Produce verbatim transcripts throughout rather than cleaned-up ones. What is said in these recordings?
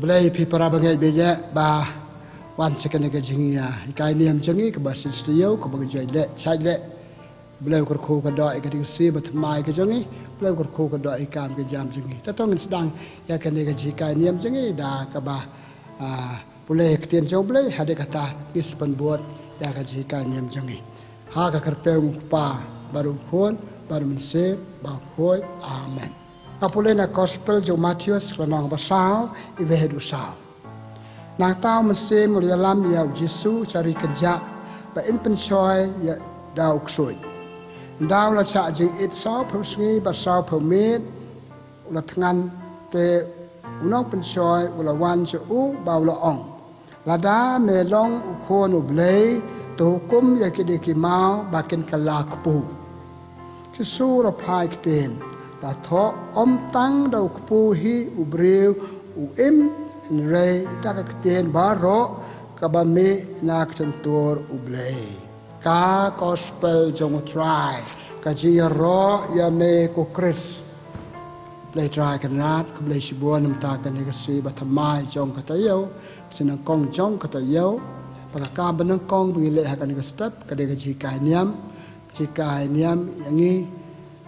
Blei phi para bangeit bangeit ba wan sha kane ka jingïahikai niam jong ngi kaba shisha ïew kaba ka joi leh chai leh. Blei u kyrkhu ka doh ïa ka ding si ba thymmai ka jong ngi. Blei u kyrkhu ka doh ïa ka kam ka jam jong ngi. Te to ngin sdang ïa kane ka jinghikai niam jong ngi da kaba, ah, pule ïa ka ktien jong Blei, hadien kata ngin sa pynbud ïa ka jinghikai niam jong ngi. Ha ka kyrteng u Kpa bad u Khun bad u Mynsiem Bakhuid. Amen. Nga pule na Gospel jong u Mathaios ka lynnong ba saw, iwei haduh saw. Nangta u Mynsiem u la ïalam ïa u Jisu sha ri kynjah ba in pynshoi ïa da u ksuid. Ynda u la shah jingit sawphew sngi bad sawphew miet u la thngan, te u nongpynshoi u la wan sha u bad u la ong, lada me long u Khun u Blei, to hukum ïa kine ki maw ba kin kylla kpu. Jisu u la phai ktien, la thoh, ym tang da u kpu hi u briew u im, hynrei da ka ktien baroh kaba mih na ka shyntur u Blei. Ka Gospel jong u Trai. Ka jingïaroh ïa me ko Khrist. Blei Trai Kynrad, khublei shibun namar kane ka sngi ba thymmai jong ka taïew, ka sngi nyngkong jong ka taïew, ba ka kam ba nyngkong ba ngi leh ha kane ka step ka dei ka jinghikai niam, jinghikai niam ïa ngi,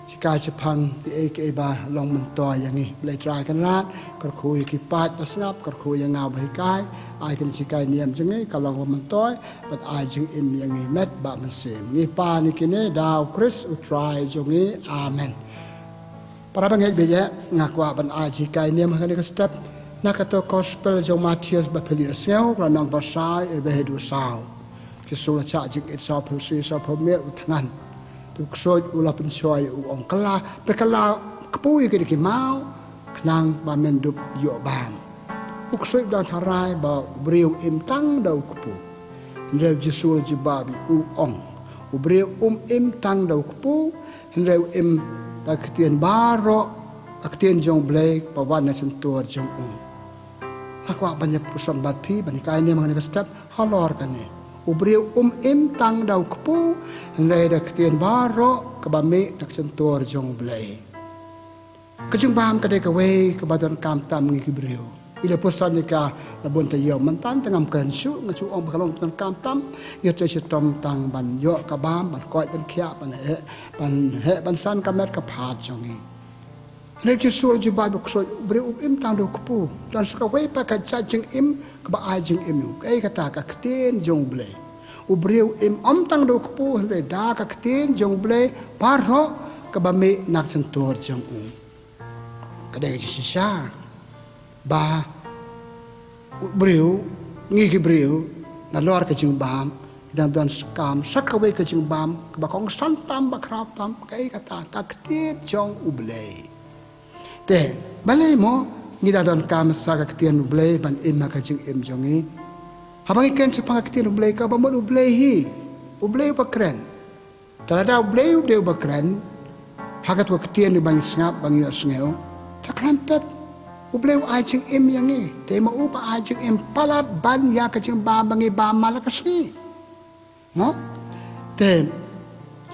jinghikai shaphang kiei kiei ba long myntoi ïa ngi. Blei Trai Kynrad, kyrkhu ïa ki paid ba sngap, kyrkhu ïa nga ba hikai, ai kane ka jinghikai niam jong ngi ka long ba myntoi bad ai jingim ïa ngi met bad mynsiem. Ngi pan ïa kine da u Khrist u Trai jong ngi. Amen. Para bangeit bangeit, nga kwah ban ai jinghikai niam ha kane ka step na kato Gospel jong u Mathaios ba phi la ïohsngew, ka lynnong ba saw, iwei haduh saw. Jisu u la shah jingit sawphew sngi sawphew miet u thngan. Te u ksuid u la pynshoi, u ong, kylla, pynkylla kpu ïa kine ki maw khnang ba men dup ïoh bam. U ksuid u dang tharai ba u briew u im tang da u kpu. Hynrei u Jisu u la jubab, u ong, u briew um im tang da u kpu, hynrei u im da ka ktien baroh, ka ktien jong u Blei ba wan na shyntur jong u. Nga kwah ban ïa puson bad phi, ban hikai niam ha kane ka step halor kane. U briew um im tang da u kpu, hynrei da ka ktien baroh kaba mih na ka shyntur jong u Blei. Ka jingbam ka dei kawei kaba donkam tam ngi ki briew. Ngi la puson ïa ka la bun taïew, mynta te ngam kren shuh, nga shu ong ba ka long donkam tam. Ngi trei shitom tang ban ïoh ka bam, ban koit ban khiah, ban heh, ban heh ban san ka met ka phad jong ngi. Hynrei u Jisu u la jubab, u ksuid, u briew um im tang da u kpu. Don sa kawei pat ka jait jingim kaba ai jingim ïa u. Kaei kata? Ka ktien jong u Blei. U briew u im ym tang da u kpu, hynrei da ka ktien jong u Blei baroh kaba mih na ka shyntur jong u. Ka dei ka jingshisha ba u briew, ngi ki briew, nalor ka jingbam, ngi dang don sa kam sa kawei ka jingbam kaba kongsan tam, ba khraw tam, kaei kata? Ka ktien jong u Blei. Te balei mo ngi da donkam sa ka ktien u Blei ban im ha ka jingim jong ngi? Haba ngi kren shaphang ka ktien u Blei, kaba mut u Blei hi, u Blei uba kren. Te lada u Blei u dei uba kren ha kato ka ktien ba ngi sngap, ba ngi ïohsngew, te khlem pep u Blei u ai jingim ïa ngi. Dei ma u ba ai jingim palat ban ïa ka jingbam ba ngi bam man la ka sngi. Mo? Te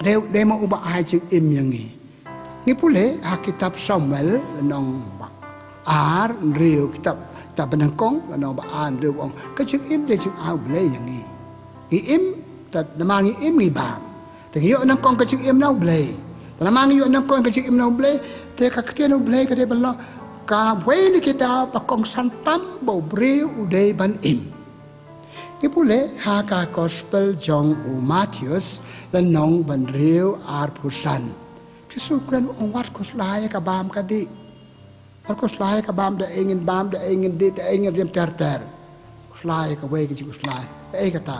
dei, dei ma u ba ai jingim ïa ngi. Ngi pule ha kitab Samuel lynnong ba ar, hynriew, kitab, kitab ba nyngkong lynnong ba ar, hynriew, ong, ka jingim dei jingai u Blei ïa ngi. Ngi im, te namar ngi im ngi bam. Te ngi ïoh nyngkong ka jingim na u Blei. Te namar ngi ïoh nyngkong ka jingim na u Blei, te ka ktien u Blei ka dei ban long kawei na ki daw ba kongsan tam ba u briew u dei ban im. Ngi pule ha ka Gospel jong u Mathaios lynnong ba hynriew, arphew san. Jisu u kren, u ong, wat khuslai ïa ka bam ka dih. Wat khuslai ïa ka bam, da ei ngin bam, da ei ngin dih, da ei ngin riam ter ter. Khuslai ïa kawei ka jingkhuslai. Kaei kata?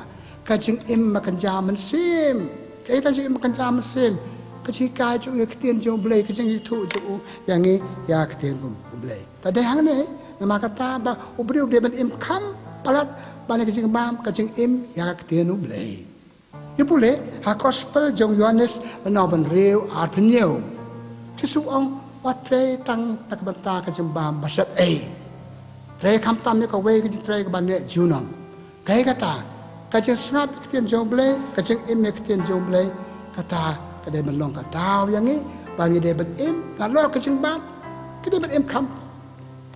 Ka jingim ba kynja mynsiem. Kaei kata jingim ba kynja mynsiem? Ka jinghikai jong u ïa ka ktien jong u Blei, ka jingithuh jong u ïa ngi ïa ka ktien u Blei. Te dei hangne, namar kata ba u briew u dei ban im kham palat ban ïa ka jingbam, ka jingim ïa ka ktien u Blei. Ngi pule ha Gospel jong u Ïoannis lynnong ba hynriew, arphew hynñiew. Jisu u ong, wat trei tang na ka bynta ka jingbam ba shepei. Trei khamtam ïa kawei ka jingtrei kaba neh junom. Kaei kata? Ka jingsngap ïa ka ktien jong u Blei, ka jingim ïa ka ktien jong u Blei. Kata ka dei ban long ka daw ïa ngi ba ngi dei ban im nalor ka jingbam. Ngi dei ban im kham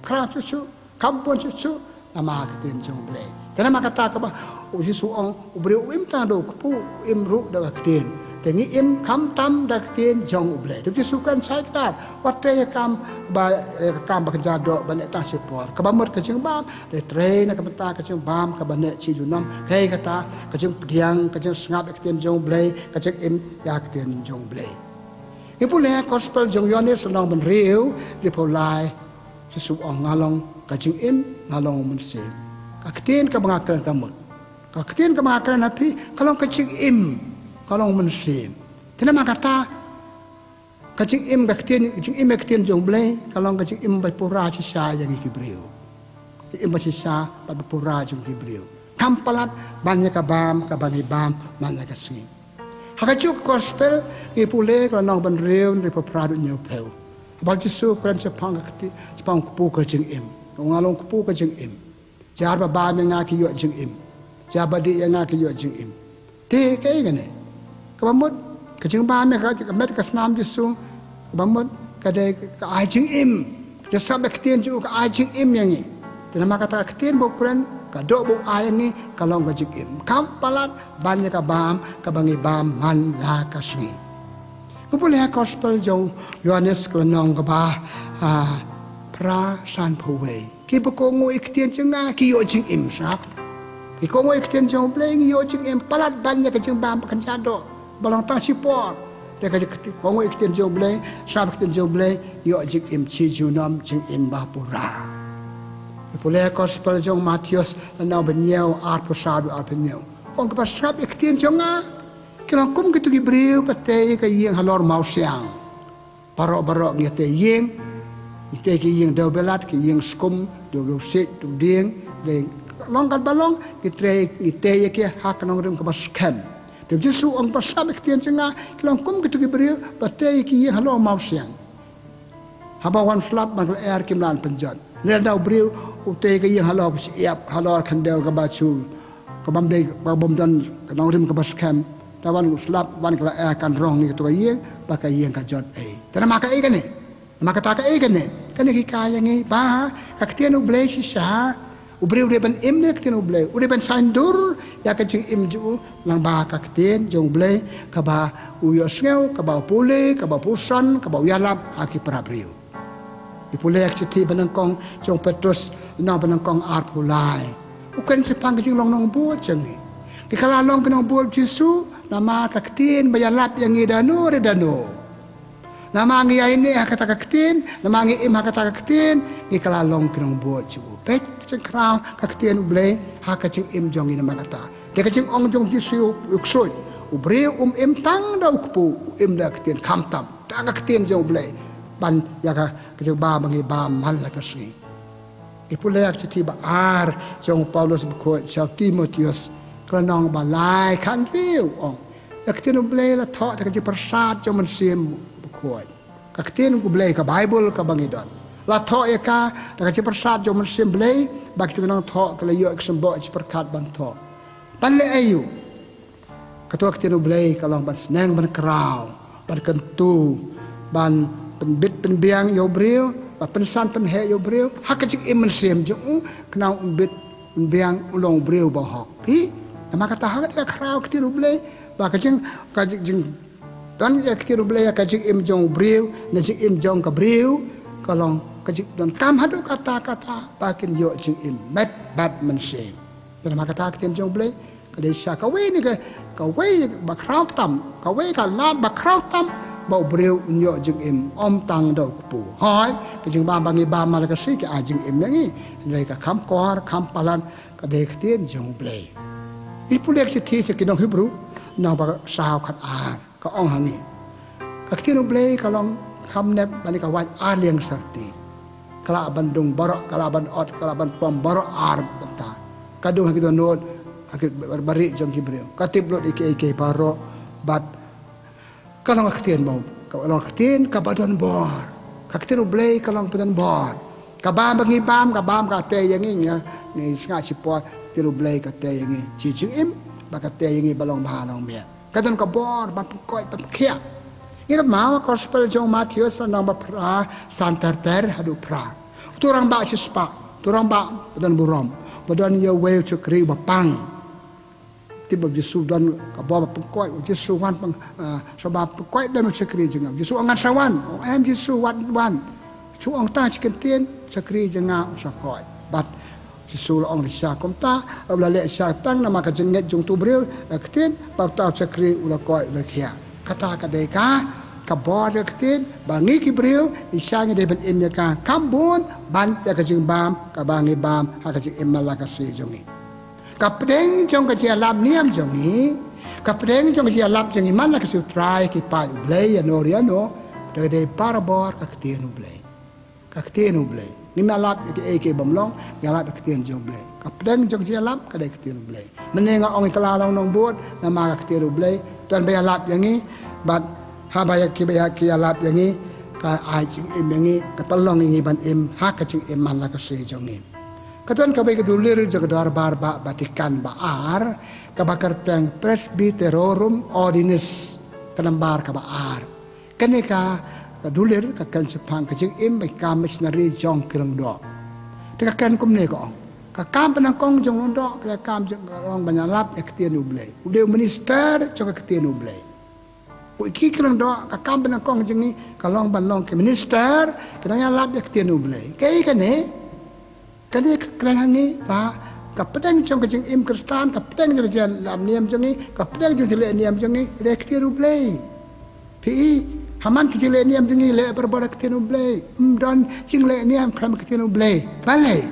khraw shuh shuh. Kham bun shuh shuh namar ka ktien jong U Blei. Te namar kata kaba u Jisu u ong, u briew um im tang da u kpu, u im ruh da ka ktien. Te ngi im khamtam da ka ktien jong U Blei. Te u Jisu u kren shai kdar, wat trei ïa ka kam ba, ïa ka kam ba kynja doh ban leh tang shipor. Kaba mut ka jingbam, dei trei na ka bynta ka jingbam kaba neh shi junom. Kaei kata, ka jingpdiang, ka jingsngap ïa ka ktien jong U Blei, ka jingim ïa ka ktien jong U Blei. Ngi pule ha gospel jong u Ïoannis lynnong ba hynriew, dkhot ba lai. U Jisu u ong, nga long ka jingim, nga long u mynsiem. Ka ktien kaba nga kren ka mut, ka ktien kaba nga kren ha phi ka long ka jingim, ka long u mynsiem. Te namar kata, ka jingim, ka ktien, jingim ïa ka ktien jong U Blei ka long ka jingim ba pura shisha ïa ngi ki briew. Jingim ba shisha bad ba pura jong ki briew. Kham palat ban ïa ka bam kaba ngi bam man la ka sngi. Ha kajuh ka gospel ngi pule ka lynnong ba hynriew, dkhot ba phra haduh hynñiewphew. Haba u Jisu u kren shaphang ka kti, shaphang u kpu ka jingim. Nga long u kpu ka jingim. Jar ba bam ïa nga ki ïoh jingim. Jar ba dih ïa nga ki ïoh jingim. Te kaei kane? Kaba mut ka jingbam ïa ka, ka met ka snam Jisu, kaba mut ka dei ka ai jingim. Ka jingsngap ïa ka ktien jong u ka ai jingim ïa ngi. Te namar kata ka ktien ba u kren, ka doh ba u ai ïa ngi ka long ka jingim. Kham palat ban ïa ka bam kaba ngi bam man la ka sngi. Ngi pule ha gospel jong u Ïoannis ka lynnong kaba, ah, phra, sanphew wei. Kiba kohnguh ïa ka ktien jong nga ki ïoh jingim, sngap. Ki kohnguh ïa ka ktien jong U Blei ngi ïoh jingim, palat ban ïa ka jingbam ba kynja doh ba long tang shipor. Te ka jing, kohnguh ïa ka ktien jong U Blei, sngap ïa ka ktien jong U Blei, ïoh jingim shi junom, jingim ba pura. Ngi pule ha gospel jong u Mathaios lynnong ba hynñiew, arphew saw haduh arphew hynñiew. Ong, kiba sngap ïa ka ktien jong nga ki long kum kito ki briew ba tei ka ïing halor mawsiang. Baroh baroh ngi tei ïing, ngi tei ki ïing dew bilat, ki ïing skum, dew, dew siej, dew dieng, dei long kat ba long, ngi trei, ngi tei ïa ki ha ka nongrim kaba skhem. Te u Jisu u ong, ba sngap ïa ka ktien jong nga ki long kum kito ki briew ba tei ki ïing halor mawsiang. Haba wan slap ban kylla er kim lah ban pynjot. Lada u briew u tei ka ïing halor ba shyiap, halor khyndew kaba shu, kaba ym dei, kaba ym don ka nongrim kaba skhem. Te wan u slap, wan kylla er, kan rong ïa kato ka ïing ba ka ïing ka jot ei. Te namar kaei kane? Namar kata kaei kane? Kane ka hikai ïa ngi ba ka ktien U Blei shisha, u briew u dei ban im ïa ka ktien U Blei, u dei ban saiñdur ïa ka jingim jong u lyngba ka ktien jong U Blei kaba u ïohsngew, kaba u pule, kaba u puson, kaba u ïalap ha ki para briew. Ngi pule ha ka shithi ba nyngkong jong u Petrus, lynnong ba nyngkong, arphew lai. U kren shaphang ka jinglong nongbud jong ngi. Ngi kylla long ki nongbud Jisu namar ka ktien ba ïalap ïa ngi da no re da no. Namar ngi ïaineh ha kata ka ktien, namar ngi im ha kata ka ktien, ngi kylla long ki nongbud jong u. Peit ka jingkhraw ka ktien U Blei ha ka jingim jong ngi namar kata. Te ka jingong jong u Jisu u ksuid, u briew um im tang da u kpu, u im da ka ktien khamtam. Tang ka ktien jong U Blei ban ïa ka, ka jingbam ba ngi bam man la ka sngi. Ngi pule ha ka shithi ba ar jong u Paulus bakhuid sha u Timotheus, ka lynnong ba lai, khathynriew, ong, ïa ka ktien U Blei la thoh da ka jingpyrsad jong u Mynsiem Bakhuid. Ka ktien U Blei, ka Baibl kaba ngi don, la thoh ïa ka da ka jingpyrsad jong u Mynsiem Blei, ba kito ki nongthoh ki la ïoh ïa ka symboh jingpyrkhat ban thoh. Ban leh aïu? Kato ka ktien U Blei ka long ban sneng ban kraw, ban kyntu, ban pynbit pynbiang ïa u briew, ban pynsan pynheh ïa u briew ha ka jingim mynsiem jong u, khnang un bit un biang, un long u briew bahok. Phi, namar kata ha kata ka khraw ka ktien U Blei ba ka jing, ka jing, jing don ïa ka ktien U Blei ïa ka jingim jong u briew, na jingim jong ka briew, ka long ka jingdonkam haduh katta katta ba kin ïoh jingim met bad mynsiem. Namar kata ka ktien jong U Blei ka dei sa kawei na ka, kawei ba khraw tam, kawei ka lad ba khraw tam ba u briew un ïoh jingim, ym tang da u kpu. Hooid, ka jingbam ba ngi bam man la ka sngi ka ai jingim ïa ngi. Hynrei ka kham kor, kham palat, ka dei ka ktien jong U Blei. Ngi pule ha ka shithi sha ki nong Hebru, lynnong ba saw, khatar. Ka ong ha ngi, ka ktien U Blei ka long kham nep ban ïa ka wait ar liang sarti. Ka lah ban dung baroh, ka lah ban ot, ka lah ban pom baroh ar bynta. Ka dung ha ki dohnud, ha ki bar-, barieh jong ki briew. Ka tip lut ïa kiei kiei baroh, bad ka long ka ktien ba, ka long ka ktien kaba don bor. Ka ktien U Blei ka long ba don bor. Ka bam ba ngi bam, ka bam ka tei ïa ngi, ngi, ngi sngap shipor, ka ktien U Blei ka tei ïa ngi shi jingim, bad ka tei ïa ngi ba long bha long miat. Ka don ka bor ban pynkoit ban pynkhiah. Ngi la mut ha ka gospel jong u Mathaios, lynnong ba phra, san ter ter haduh phra. Uto u rangbah shispah, Uto u rangbah ba don burom, ba don ïa uwei u shakri ba pang. Tip ba u Jisu don ka bor ba pynkoit, u Jisu wan pang, ah, sha ba pynkoit lem u shakri jong nga. U Jisu ong ngan sa wan, ong em Jisu wan, wan. Shu ong tang shi kyntien, shakri jong nga u sa koit. Bad u Jisu u la ong leh shisha kumta, u la leh shisha tang namar ka jingngeit jong uto u briew, eh, ktien, bad uta u shakri u la koit u la khiah. Kata ka dei ka, ka bor jong ka ktien, ba ngi ki briew, shisha ngi dei ban im ïa ka, kham bun, ban ïa ka jingbam, kaba ngi bam, ha ka jingim man la ka sngi jong ngi. Ka pdeng jong ka jingïalap niam jong ngi, ka pdeng jong ka jingïalap jong ngi man la ka sngi u Trai ki paid u Blei ïano ïano, dei dei barabor ka ktien u Blei. Ka ktien u Blei. Ngim ïalap ïa kiei kiei bym long, ngi ïalap ïa ka ktien jong u Blei. Ka pdeng jong ka jingïalap ka dei ka ktien u Blei. Mynne nga ong ïa ka la long nongbud, namar ka ktien u Blei, don ba ïalap ïa ngi, bad haba ïa ki ba ïa ki ïalap ïa ngi, ka ai jingim ïa ngi, ka pynlong ïa ngi ban im, ha ka jingim man la ka sngi jong ngi. Ka don kawei ka dulir jong ka dorbar ba Vatican ba ar, kaba kyrteng Presbyterorum Ordinis, ka nambar kaba ar. Kane ka, ka dulir, ka kren shaphang ka jingim bad ka kam missionary jong ki lyngdoh. Te ka kren kumne ka ong. Ka kam ba nyngkong jong lyngdoh, ka kam jong ka long ban ïalap ïa ka ktien u Blei. U dei u minister jong ka ktien u Blei. Ki ki lyngdoh, ka kam ba nyngkong jong ngi, ka long ban long ki minister, ki nongïalap ïa ka ktien u Blei. Kaei kane, kane ka kren ha ngi, ba, ka pdeng jong ka jingim Khristan, ka pdeng jong ka jingïalap niam jong ngi, ka pdeng jong ka jingleh niam jong ngi, ka dei ka ktien u Blei. Phi i, ha man ka jingleh niam jong ngi, leh barabor ka ktien u Blei. Ym don jingleh niam khlem ka ktien u Blei. Balei?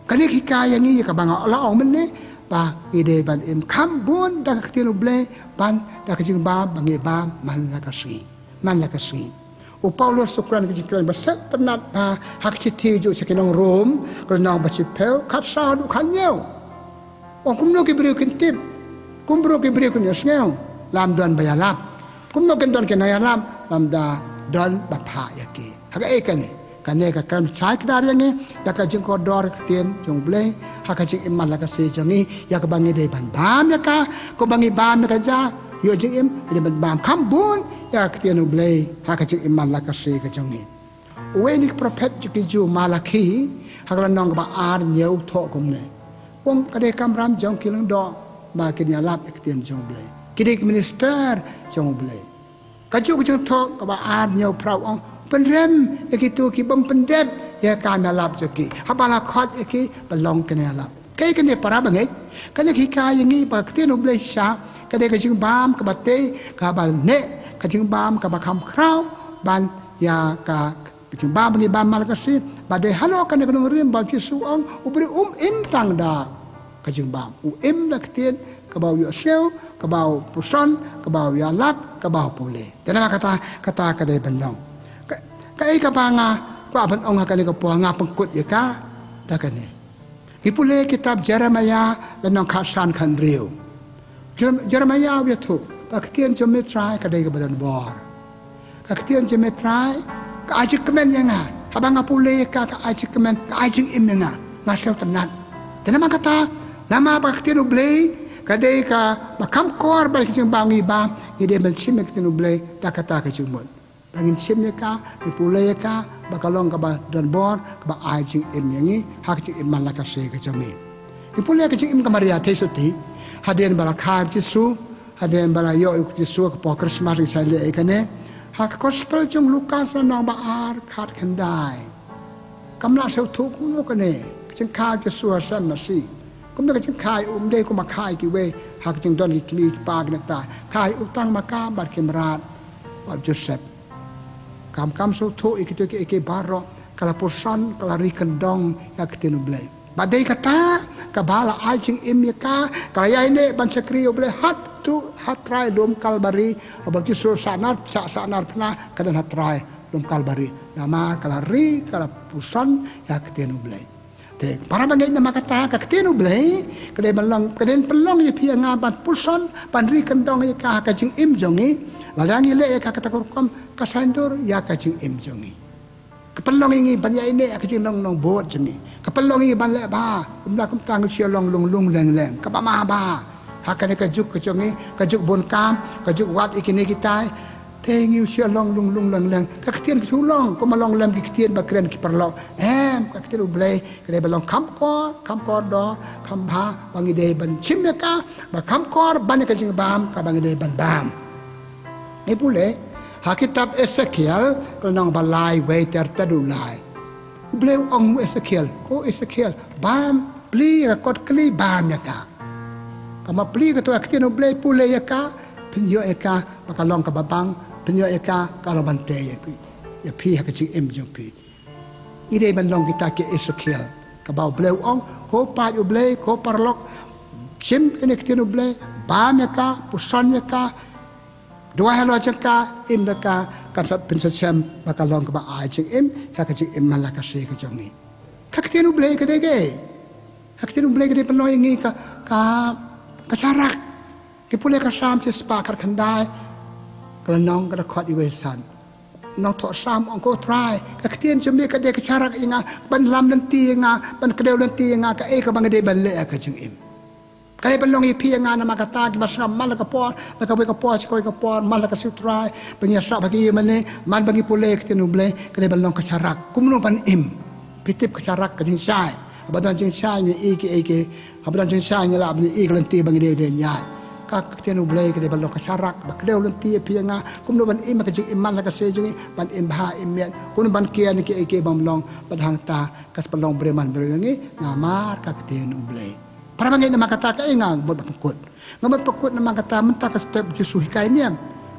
Kane ka hikai ïa ngi ïa kaba nga la ong mynne, ba ngi dei ban im kham bun da ka ktien u Blei, ban da ka jingbam ba ngi bam man la ka sngi. Man la ka sngi. U Paulus u kren ka jingkren ba sngewtynnat ba ha ka shithi jong u sha ki nong Rom, ka lynnong ba shiphew, khatsaw haduh khathynñiew. Ong kumno ki briew kin tip, kumno ki briew kin ïohsngew, lada ym don ba ïalap. Kumno kin don ki nongïalap, lada ym don ba phah ïa ki. Ha kaei kane, kane ka kren shai kdar ïa ngi, ïa ka jingkordor ka ktien jong u Blei, ha ka jingim man la ka sngi jong ngi, ïa kaba ngi dei ban bam ïa ka, kumba ngi bam ïa ka ja, ïoh jingim, ngi dei ban bam kham bun, ïa ka ktien u Blei, ha ka jingim man la ka sngi ka jong ngi. Uwei na ki prophet jong ki Jiw u Malakhi, ha ka lynnong kaba ar hynñiew u thoh kumne. U ong ka dei kamram jong ki lyngdoh, ba kin ïalap ïa ka ktien jong u Blei. Ki dei ki minister jong u Blei. Kajuh ka jingthoh kaba ar hynñiew phra u ong, pynrem ïa kito ki bym pyndep ïa ka kam ïalap jong ki. Haba la khot ïa ki ban long ki nongïalap. Kaei kane para bangeit? Kane ka hikai ïa ngi ba ka ktien u Blei shisha ka dei ka jingbam kaba tei, kaba neh, ka jingbam kaba kham khraw ban ïa ka, ka jingbam ba ngi bam man la ka sngi. Ba dei halor kane ka nongrim ba u Jisu u ong, u briew um im tang da ka jingbam. U im da ka ktien, kaba u ïohsngew, kaba u puson, kaba u ïalap, kaba u pule. Te namar kata, kata ka dei ban long. Ka, kaei kaba nga kwah ban ong ha kane ka por, nga pynkut ïa ka da kane. Ngi pule kitab Jeremaïah lynnong khatsan khathynriew. Jer-, Jeremaïah u ïathuh ba ka ktien jong me Trai ka dei kaba don bor. Ka ktien jong me Trai ka ai jingkmen ïa nga. Haba nga pule ïa ka, ka ai jingkmen, ka ai jingim ïa nga. Nga sngewtynnat. Te namar kata, namar ba ka ktien u Blei ka dei kaba kham kor bad ka jingbam ngi bam, ngi dei ban shim ïa ka ktien u Blei da kata ka jingmut. Ba ngin shim ïa ka, ngin pule ïa ka, ba ka long kaba don bor, kaba ai jingim ïa ngi, ha ka jingim man la ka sngi ka jong ngi. Ngin pule ïa ka jingim ka Maria Theisotti, hadien ba la kha ïa u Jisu, hadien ba la ïoh ïa u Jisu ha ka por Christmas ngi sa leh ïa kane. Ha ka Gospel jong u Lukas lynnong ba ar khatkhyndai. Kam lah sngewthuh kumno kane, ka jingkha u Jisu ha sem masi. Kumno ka jingkha ïa u, ym dei kumba kha ïa kiwei, ha ka jingdon ki kmie ki kpa ki nongktaw. Kha ïa u tang ma ka bad ki mrad bad u Joseph. Kam, kam sngewthuh ïa kito kiei kiei baroh, ka la puson, ka la ri kyndong ïa ka ktien u Blei. Bad dei kata kaba la ai jingim ïa ka, ka la ïaineh ban shakri ïa u Blei haduh ha trai lum Kalbari, haba u Jisu sah nar, sah, sah nar phna, ka don ha trai lum Kalbari. Namar ka la ri, ka la puson ïa ka ktien u Blei. Te para bangeit, namar kata ka ktien u Blei ka dei ban long, ka dei ban pynlong ïa phi ïa nga ban puson, ban ri kyndong ïa ka ha ka jingim jong ngi. Lada ngi leh ïa ka kata ka rukom, ka saiñdur ïa ka jingim jong ngi. Ka pynlong ïa ngi ban ïaineh ha ka jinglong nongbud jong ngi. Ka pynlong ïa ngi ban leh bha, kumta kumta ngi shu long lung lung leng leng. Kaba ma bha. Ha kane ka juk ka jong ngi, ka juk bun kam, ka juk wad ïa kine kitai. Te ngi shu long lung lung leng leng. Ka ktien ka shu long, kumba long lem ki ktien ba kren ki paralok. Eh, Ka ktien U Blei ka dei ban long kham kor, kham kordor, kham bha, ba ngi dei ban shim ïa ka, ba kham kor ban ïa ka jingbam kaba ngi dei ban bam. Ngi pule ha kitab Esekiel ka lynnong ba lai, wei ter ter u lai. U Blei u ong Esekiel, ko Esekiel, bam, plie ïa ka kot kli, bam ïa ka. Ka ma plie ka to ïa ka ktien U Blei, pule ïa ka, phin ïoh ïa ka ba ka long kaba bang, phin ïoh ïa ka ka long ban tei ïa phi, ïa phi ha ka jingim jong phi. Ngi dei ban long kita ki Esekiel kaba U Blei u ong, ko paid U Blei, ko paralok, shim kane ka ktien U Blei, bam ïa ka, puson ïa ka, duwai halor jong ka, im da ka, kan sa pynshisha ba ka long kaba ai jingim ha ka jingim man la ka sngi ka jong ngi. Ka ktien U Blei ka dei kaei? Ka ktien U Blei ka dei ban long ïa ngi ka, ka, ka sharak. Ngi pule ka Salm shispah khatkhyndai, ka lynnong ka dkhot wei san. Nongthoh Salm ong, ko Trai, ka ktien jong me ka dei ka sharak ïa nga, ban lam lynti ïa nga, ban kdew lynti ïa nga, kaei kaba nga dei ban leh ha ka jingim. Ka dei ban long ïa phi ïa nga, namar kata kiba sngap man la ka por, la kawei ka por sha kawei ka por, man la ka sngi U Trai, ba ngi ïasngap ha ki ïingmane, man ba ngi pule ka ktien U Blei, ka dei ban long ka sharak kumno ban im. Phi tip ka sharak, ka jingshai. Haba don jingshai ngi ïohi kiei kiei, haba don jingshai ngi lah ban ïohi ka lynti ba ngi dei ban ïaid. Ka ktien U Blei ka dei ban long ka sharak ba kdew lynti ïa phi ïa nga, kumno ban im ha ka jingim man la ka sngi jong ngi, ban im bha im miat, kumno ban kiar ïa kiei kiei bym long, bad hangta ka sa pynlong briew man briew ïa ngi namar ka ktien U Blei. Para bangeit, namar kata kaei nga mut ban pynkut? Nga mut pynkut namar kata mynta ka step Jisu u hikai niam.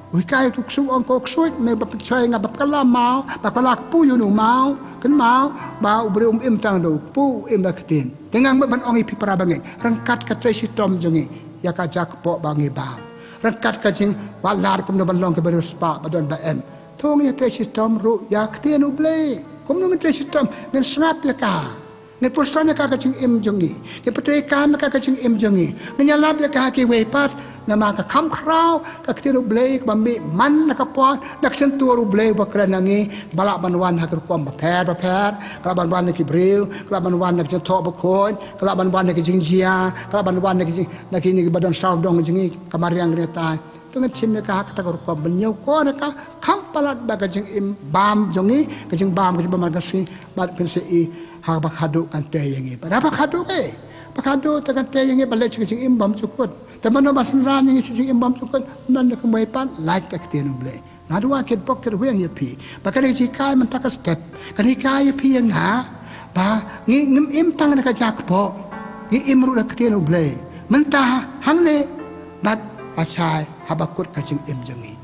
U hikai u ksuid, u ong, ko ksuid, me ba pynshoi ïa nga ba kylla maw, ba kylla kpu ïa une u maw, kynmaw ba u briew um im tang da u kpu, u im da ka ktien. Te nga mut ban ong ïa phi para bangeit, ryngkat ka trei shitom jong ngi ïa ka ja kpoh ba ngi bam, ryngkat ka jingwad lad kumno ban long ki briew riewspah ba don ba em, to ngin ïa trei shitom ruh ïa ka ktien U Blei. Kumno ngin trei shitom? Ngin sngap ïa ka, ngin puson ïa ka ha ka jingim jong ngi, ngin pyntrei kam ïa ka ha ka jingim jong ngi, ngin ïalap ïa ka ha kiwei pat. Namar ka kham khraw ka ktien U Blei kaba mih man na ka por, na ka shyntur U Blei uba kren ha ngi, ba lah ban wan ha ki rukom bapher bapher, ka lah ban wan na ki briew, ka lah ban wan na ka jingthoh bakhuid, ka lah ban wan na ka jingjia, ka lah ban wan na ka jing, na kine kiba don sawdong jong ngi, ka mariang kane tai. To ngin shim ïa ka ha kata ka rukom ban ñiewkor ïa ka, kham palat ba ka jingim bam jong ngi, ka jingbam, ka jingbam man ka sngi, bad phin sa ïohi ha ba khadduh kan tei ïa ngi. Bad ha ba khadduh, eh, ba khadduh te kan tei ïa ngi ban leit sha ka jingim bymjukut. Te mano ba synran ïa ngi sha ka jingim bymjukut? None na kumwei pat, lait ka ktien U Blei. Nga duwai kyrpad kyrweng ïa phi ba kane ka jinghikai mynta ka step kan hikai ïa phi ïa nga ba ngi, ngim im tang na ka ja kpoh, ngi im ruh da ka ktien U Blei mynta hangne bad lashai ha ba kut ka jingim jong ngi.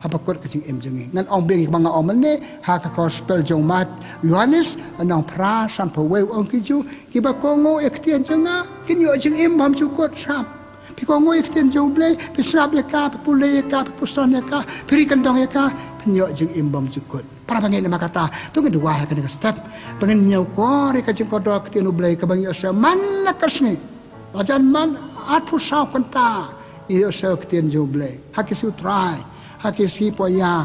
Ha ba kut ka jingim jong ngi. Ngan ong biang ïa kaba nga ong mynne ha ka gospel jong u Mat, Ïoannis, lynnong phra, sanphew wei, u ong, ki Jiw kiba kohnguh ïa ka ktien jong nga kin ïoh jingim bymjukut. Sngap. Phi kohnguh ïa ka ktien jong U Blei, phi sngap ïa ka, phi pule ïa ka, phi puson ïa ka, phi ri kyndong ïa ka, phin ïoh jingim bymjukut. Para bangeit, namar kata to ngin duwai ha kane ka step ba ngin ñiewkor ïa ka jingkordor ka ktien U Blei kaba ngi ïohsngew man la ka sngi. Hajan man arphew saw kynta ngi ïohsngew ïa ka ktien jong U Blei. Ha ki sngi U Trai, ha ki sngi Pohiah,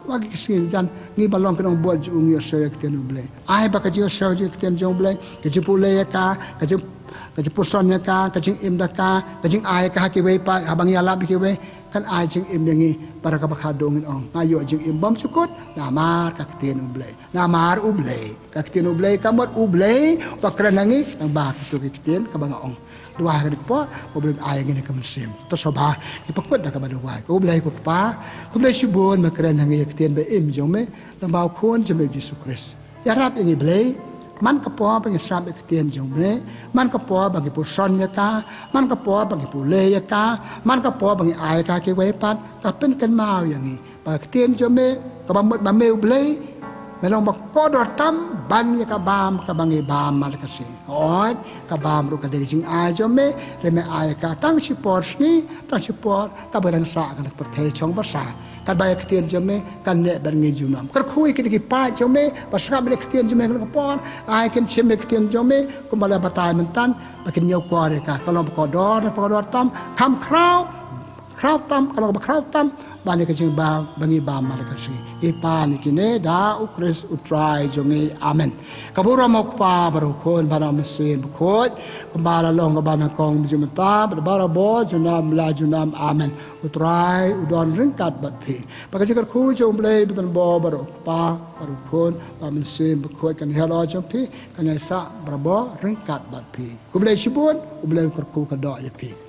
ha ki sngi, hajan ngi ba long ki nongbud jong U ngi ïohsngew ïa ka ktien U Blei. Ai ba ka jingïohsngew jong ka ktien jong U Blei, ka jingpule ïa ka, ka jing, ka jingpuson ïa ka, ka jingim da ka, ka jingai ïa ka ha kiwei pat, haba ngi ïalap ïa kiwei, kan ai jingim ïa ngi. Para kaba khadduh ngin ong, nga ïoh jingim bymjukut namar ka ktien U Blei. Namar U Blei, ka ktien U Blei, ka mut U Blei uba kren ha ngi tang ba kito ki ktien kaba nga ong. Duwai ha kane ka por ba U Blei un ai ïa ngi kane ka mynsiem. To sngewbha ngi pynkut da kaba duwai. Ko U Blei ko Kpa, khublei shibun ba me kren ha ngi ïa ka ktien ba im jong me, lyngba u Khun jong me U Jisu Khrist. Ïarap ïa ngi Blei, man ka por ba ngi sngap ïa ka ktien jong me, man ka por ba ngi puson ïa ka, man ka por ba ngi pule ïa ka, man ka por ba ngi ai ïa ka ha kiwei pat, ka pynkynmaw ïa ngi ba ka ktien jong me kaba mut ba me U Blei, me long ba kordor tam ban ïa ka bam kaba ngi bam man la ka sngi. Hooid, ka bam ruh ka dei ka jingai jong me, hynrei me ai ïa ka tang shipor sngi, tang shipor, kaba dang sah ka na ka pyrthei shong basa. Katba ïa ka ktien jong me kan neh bad ngi junom. Kyrkhu ïa kine ki paid jong me ba sngap ïa ka ktien jong me ha kane ka por, ai kin shim ïa ka ktien jong me kumba la batai mynta, ba kin ñiewkor ïa ka, ka long ba kordor, ba kordor tam, kham khraw, khraw tam, ka long ba khraw tam, Ban ïa ka jingbam ba ngi bam man la ka sngi. Ngi pan ïa kine da U Khrist U Trai jong ngi. Amen. Ka burom U Kpa bad U Khun bad U Mynsiem Bakhuid, kumba la long kaba nyngkong mynta bad barabor junom la junom. Amen. U Trai u don ryngkat bad phi. Ba ka jingkyrkhu jong U Blei ba donbor bad U Kpa bad U Khun bad U Mynsiem Bakhuid kan ïaroh jong phi, kan ïaisah barabor ryngkat bad phi. Khublei shibun, U Blei u kyrkhu kyrdoh ïa phi.